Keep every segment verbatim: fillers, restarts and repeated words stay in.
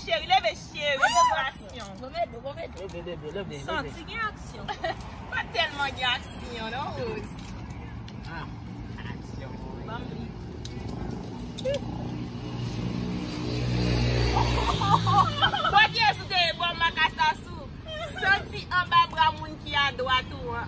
Cheri, leve, cheri, leve, aksyon. Leve, leve, leve, leve. Santi gen aksyon. Pa tèlman gen aksyon, non, Rose. Ah, aksyon. Ban m li. Bondye sou te bò makasasou. Santi anba bra moun ki adwat ou an.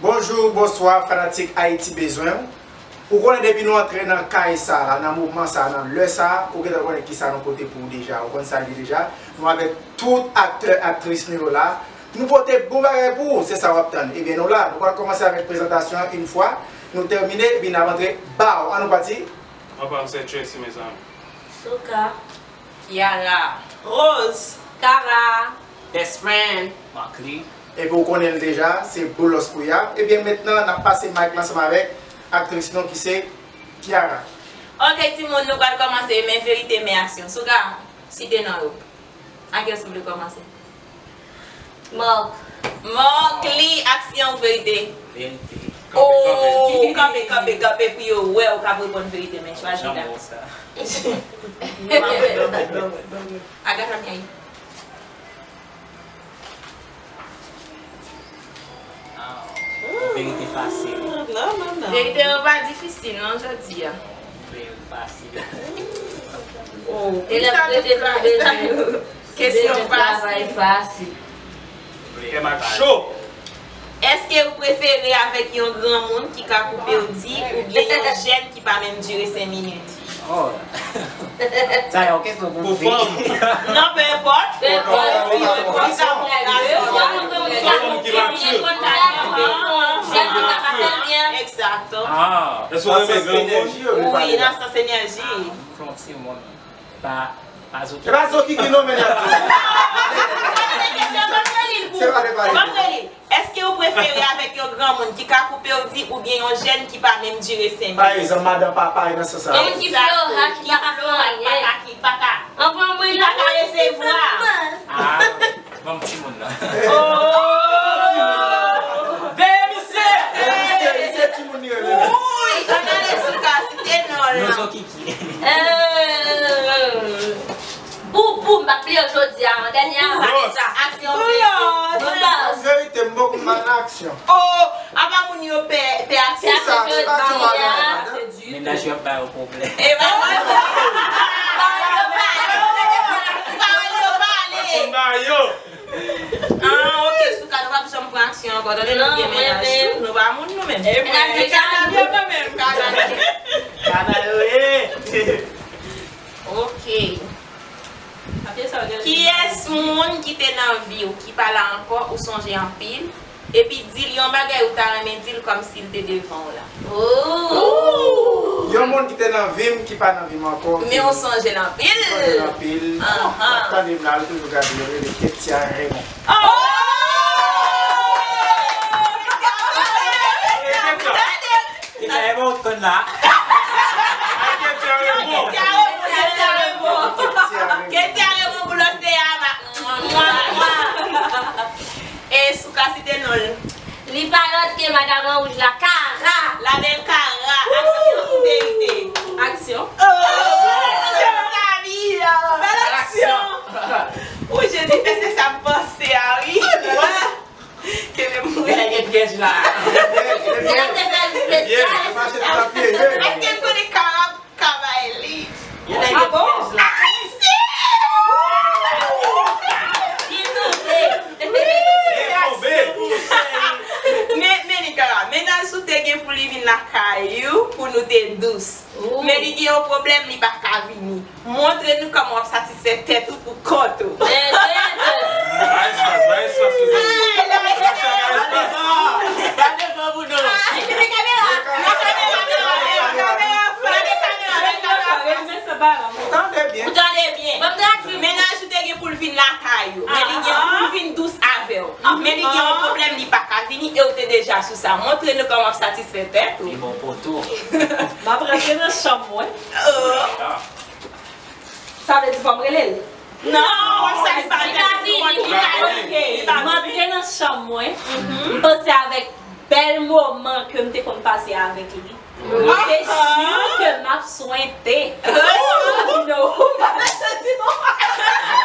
Bonjou, bonswa, fanatik Ayiti bezwen w. Ou konnen depi nou antre nan kay sa a, nan moman sa a, nan lè sa a, ou gentan konnen kisa nou pote pou ou deja. Ou konn sa l ye deja. Nou avèk tout aktè, aktris nou yo la. Nou pote bon bagay pou ou, se sa w ap tann. Ebyen, nou la. Nou pral kòmanse avèk prezantasyon an yon fwa nou tèmine, epi n ap antre ba w. An nou pati? Mwen pa m se Tracy, mezanmi. Souka. Kiara. Rose. Kara. Best friend. Marcly. Epi ou konnen l deja, se Boulos Pouya. Ebyen, mentnan, n ap pase mic la ansanm avèk aktris nou ki se Kiara. Ok, timoun, nou pral kòmanse, men verite, men aksyon. Souka, site non yo. A kiyès ou vle kòmanse? Marc. Marcly, aksyon ou verite? Verite. Oh, kanpe, kanpe, kanpe pou yo wè ou k ap reponn verite, men chwazi la. Janm wè sa. Agatha Miaille. Ah, verite fasil. Non, non, non. Verite yo pa difisil, non, jodi a. Verite fasil. Oh, elèv prete nan bezwen. Kesyon fasil. Kè m ap cho. Èske ou prefere avèk yon granmoun ki ka koupe w di oubyen yon jèn ki pa menm dire senk minit? Oh. Sa yon kesyon pou fi. Non, peu importe. Peu importe. Fi, peu importe. Sa pou gason. Yon fanm ki matire. Jèn ki ka pa fè anyen. Exactement. Ah. Èske w renmen granmoun? Wi, nan sans enèji. Ah, fè yon timoun. Pa, pa zo ki. E pa zo ki ki non, men y ap di. Se pa de pale. Ban m reli l. Èske ou prefere avèk yon granmoun ki ka koupe w di oubyen yon jèn ki pa menm dire senk minit? Pa egzanp, madan papa, e nan sans sa. Yon moun ki fle w, ki pa ka fè anyen. Ki pa ka, ki pa ka, ki pa ka resevwa. Ah, ban m timoun nan. Oh! Veye misye! Misye, misye timoun li renmen. Wi, ann ale sou ka, site non l. Yon zo ki. Euh, pou, pou, m pa pliye jodi a, an dènye a. Aksyon. Boulos. Verite, m poko nan aksyon. Oh, apa moun yo pè, pè aksyon. Pè aksyon jodi a. Mennaj yo ap ba yo pwoblèm. E pa manti. Pawòl yo pale. Pawòl yo pale. Ah, ok, Souka, nou p ap janm pran aksyon ankò, tande nou gen mennaj tou, nou pa moun nou menm. E mwen, e kadal yo kanmenm. Kadal yo ye. Ok. Kiyès moun ki te nan vi w, ki pa la ankò, ou sonje anpil, epi di l yon bagay ou ta renmen di l kòmsi l te devan w la? Oh! Yon moun ki te nan vi m, ki pa nan vi m ankò, men ou sonje l anpil. Sonje l anpil. Ahan. Tande m la, li toujou gade, yo rele Ketia Raymond. Oh! Ketia Raymond, ou t konn la. Ketia Raymond. Ketia Raymond, Ketia Raymond. Ketia Raymond, Boulos de Ama. Mwa, mwa, mwa. E Souka, site non l. Li pa lòt ke madanm an wouj la, Kara. La belle Kara. Aksyon ou verite? Aksyon. Oh, aksyon. Bèl aksyon. Wi, Jezi, fè se sa m panse a, wi. Kenbe m wi. Lè gen pyèj la. Lè te fè l espesyal. Èske m konnen Kara? Travay li. Yo nèg yo pyèj la. Li tonbe. Men, men li ka la. Mennaj ou te gen pou li vin lakay ou pou nou te dous. Men li gen yon pwoblèm, li pa ka vini. Montre nou kòman w ap satisfè tèt ou pou kont ou. Bay espas, bay espas, mezanmi. Gade kamera. Nan kamera, kamera, kamera, kamera, kamera. Tande byen. Ou tande byen. Ban m tradui. deja sou sa. Montre nou kòman w ap satisfè tèt ou. Li bon poto. M ap rantre nan chanm mwen. Oh. Sa vle di fò m rele l? Non, w ap satisfè tèt ou. Li pa vini, li pa vini. M antre nan chanm mwen. M panse avèk bèl moman ke m te konn pase avèk li. Mwen se si ke m ap swente. No. Kòman fè sa?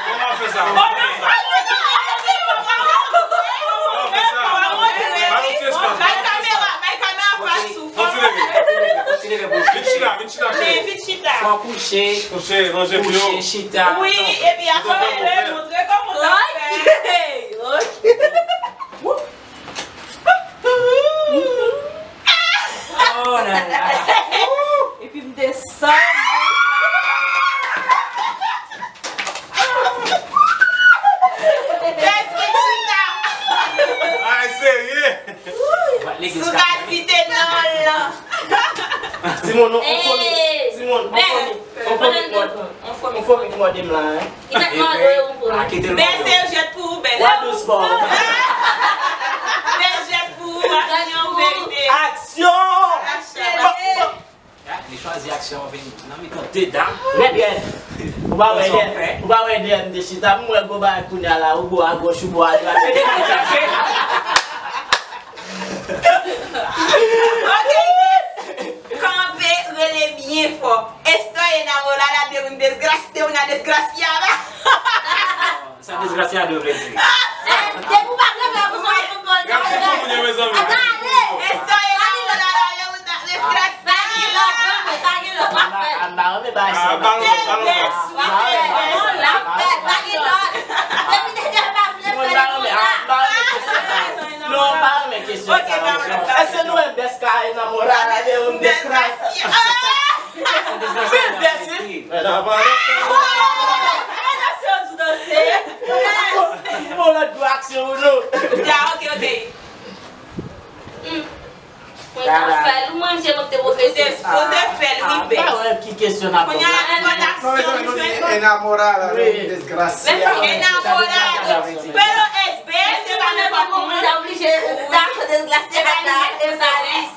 Kòman fè sa? Kòman fè sa? Bay kamera, bay kamera fas ou. Fò ti leve. Fò ti leve pou vin chita, vin chita, cheri. Vin chita. Fò kouche. Kouche, lonje pye w. Kouche, chita. Wi, epi apre montre kòman w ta fè. Ok, ok. Oh la la. Epi m desann. Ay, serye? Si w ka site non l lan. Timoun, on, on fomi. Timoun, on fomi. On fomi k mòde m. On fomi k mòde m la, hein. Ki sa k mòde w pou ou? Bèse yo jèt pou ou, bèse. Wa dous bò. Bèse jèt pou ou, aksyon, verite. Aksyon! Aksyon! Ah, li chwazi aksyon an vin nan mitan de dam. Rèd, rèd. Ou pa wè lè, ou pa wè lè m te chita, m wè gwo bagay kounye a la, ou bò a goch, ou bò a dwat. Ok, kanpe, rele byen fò. Estoy enamorada de un desgraci-, de una desgraciada. Sa desgraciado vle di. Depi w pa vle fè pou sa, w konn pòz. Gade pou moun yo, mezanmi. Estoy enamorada de una desgraciada. Pa gen lòt, pa gen lòt. M pa renmen bagay sa. Ah, balon, balon. L ap fè, pa gen lòt. Depi deja pa vle fè l konsa. Non, m pa renmen kesyon sa. Èske nou wè Bès ka enamorada de un desgraciado? Wi, Bès, wi. Mwen nan pale. Danse, yo di danse. Bon, lòt gwo aksyon ou non. Ya, ok, ok. Mwen ka fè l, mwen, misye mwen te pwofesè. Ou te sipoze fè l, wi, Bès. Pa wè ki kesyon n ap poze. Kounye a, nou pran aksyon, nou jwenn. Enamorada, desgracia. Enamorada. Pero es Bès, se pa nenpòt moun. Ou oblije dakò desgracia la, e pa Bès.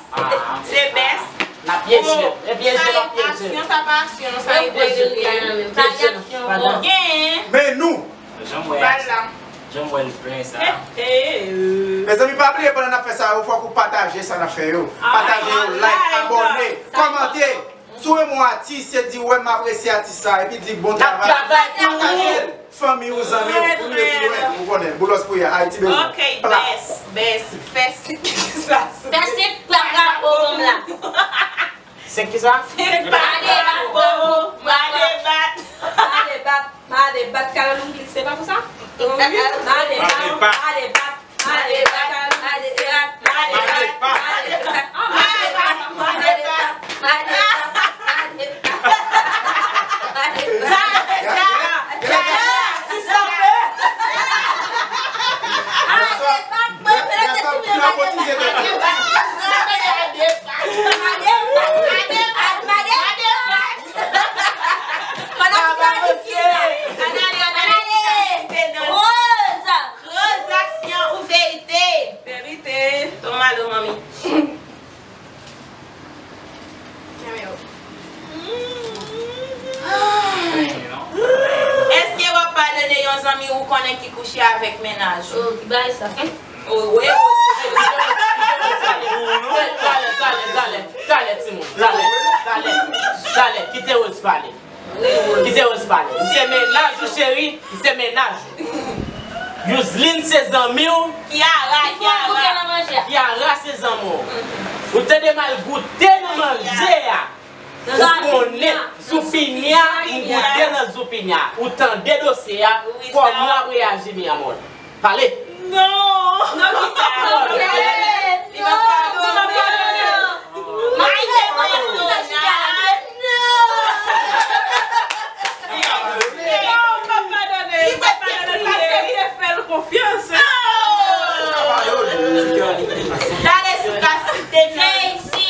Se Bès. N ap pyeje. E pyeje, n ap pyeje. Aksyon, sa pa aksyon, non, sa e pyeje. Pa gen aksyon, bon. Gen. Men nou. Jan m wè, jan m wè l plen sa. Mezanmi, pa bliye pandan n ap fè sa yo, fòk ou pataje sa n ap fè yo. Pataje yo, like, abòne, kòmante. Si w renmen yon atis, se di, "Wè, m apresye atis sa," epi di, "Bon travay." Pataje l, fanmi w, zanmi w, pou l rive pi lwen, ou konnen, Boulos Priya, Ayiti bezwen. Ok, Bès, Bès, fè senk sa. Fè senk pa drapo bonm la. Senk kisa? Senk pa drapo bonm. Male bat. Male bat. Male bat, Carole Louis, se pa pou sa? Male bat, male bat, male bat, Carole Louis, male bat, male bat, male bat, male bat, male bat, male bat. Ann ale, ann ale, ann ale. Rose. Rose, aksyon ou verite? Verite. Toma lo, manmi. Èske w ap padone yon zanmi ou konnen ki kouche avèk mennaj ou? Oh, ki bagay sa? Oh, wi. Talè, talè, talè, talè, talè, timoun. Talè, talè, talè. Kite Rose pale. Kite Rose pale. M se mennaj ou, cheri. M se mennaj ou. Youzlin se zanmi w. Kiara, Kiara. Kiara se zanmi w. Ou tande m al goute nan manje a. Ou konnen zoupinya, m goute nan zoupinya. Ou tande dosye a, kòman w ap reyaji, mi amor? Pale. Non. Non, ki sa? Li pa padone. Li pa padone. Non. Non, m pa padone. Li pa padone paske li te fè l konfyans. Talè si w ka site non. Tracy.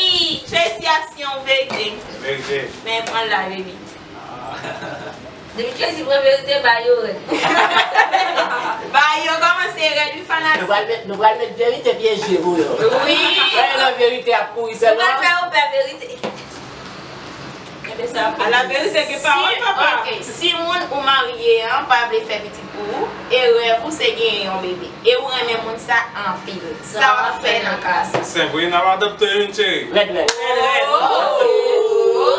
Tracy, aksyon, verite. Verite. Men pran l la, baby. Depi Jezi pran verite, ba yo rèd. Ba yo kòmanse rèd, wi, fanatik. Nou pral met, nou pral met verite pyeje pou yo. Wi. Lè nan verite ap kouri sèlman. Nou pral fè yo pè verite. Ala verite gen pawòl, papa. Ok, si moun ou marye an pa vle fè pitit pou ou, e rèv ou se genyen yon bebe, e ou renmen moun sa anpil, sa w ap fè nan ka sa? Senp, wi, n ap adopte youn, cheri. Rèd, rèd. Rèd, rèd.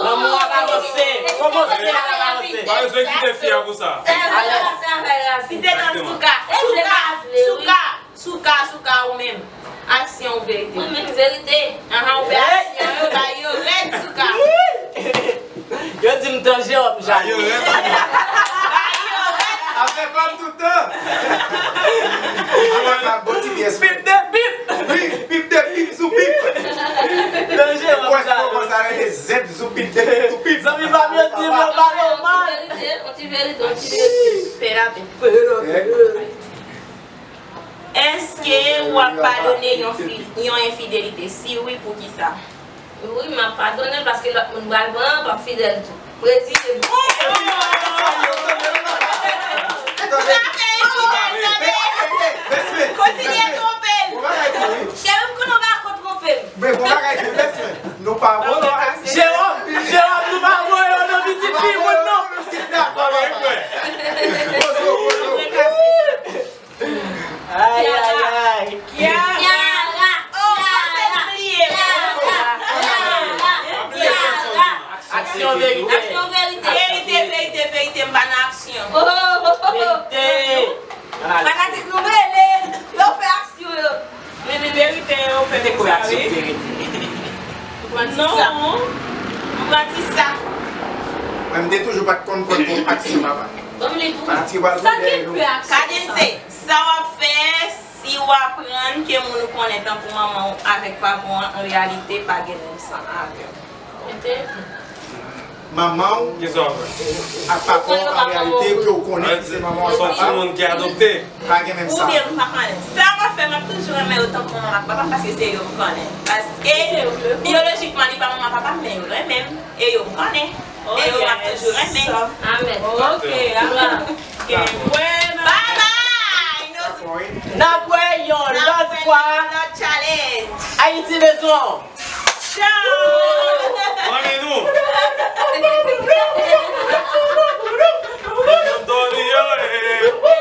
Lanmou ap avanse. Kòmanse, l ap avanse. Pa bezwen kite fi a pou sa. Kite nan souka. Souka, souka. Souka, souka ou menm. Aksyon ou verite? Mwen menm verite. Ahan, ou fè aksyon yo, ba yo rèd souka. Yo di m danje w ap jale. Ba yo rèd. Ba yo rèd. Afè pa m tout tan. Avan sa, bon ti pyès. Pip de pip. Wi, pip de pip sou pip. Danje w ap jale. Wè, kòman sa rele zèb sou pip de pip sou pip. Zanmi pa m yo di m yo ba yo mal. On ti verite, on ti verite. Fè lapè. Èske w ap padone yon fi, yon enfidelite? Si wi, poukisa? Wi, m ap padone l paske lòt moun pral pran, p ap fidèl tou. Prezime m. Kontinye twonpe l. Cheri, m konnen w pa ko twonpe m. Jewòm, Jewòm, nou pa voye yo nan pitit fi moun, non. Ay, ay, ay. Kiara. Kiara. Oh, mwen bliye. Kiara. Aksyon, verite. Aksyon, verite. Verite, verite, verite, m pa nan aksyon. Oh, oh, oh, oh. Verite. Fanatik nou rele. Yo fè aksyon yo. Men, men verite yo fè konsa, wi. Ou pran ti sa. Non. Ou pran ti sa. Mwen, m te toujou pa t konn kwè pou aksyon papa. Ban m li pou ou. Fanatik yo pral tou dèyè nou. Kadense, sa w ap fè si w aprann ke moun ou konnen tankou manman w avèk papa w an, an reyalite, pa gen menm san avè w? Manman w ak papa w, an reyalite, ke w konnen ki se manman w ak papa w, pa gen menm san. Oubyen m pa konnen. Sa w ap fè, m ap toujou renmen yo tankou manman ak papa m, paske se yo m konnen. Paske, byolojikman, li pa manman papa m, men yo renmen m. E yo m konnen. E yo m ap toujou renmen. Amèn. Ok, amèn. Bye bye. N ap wè yon lòt fwa. Ayiti bezwen w. Tchao. Mami nou. Mami nou.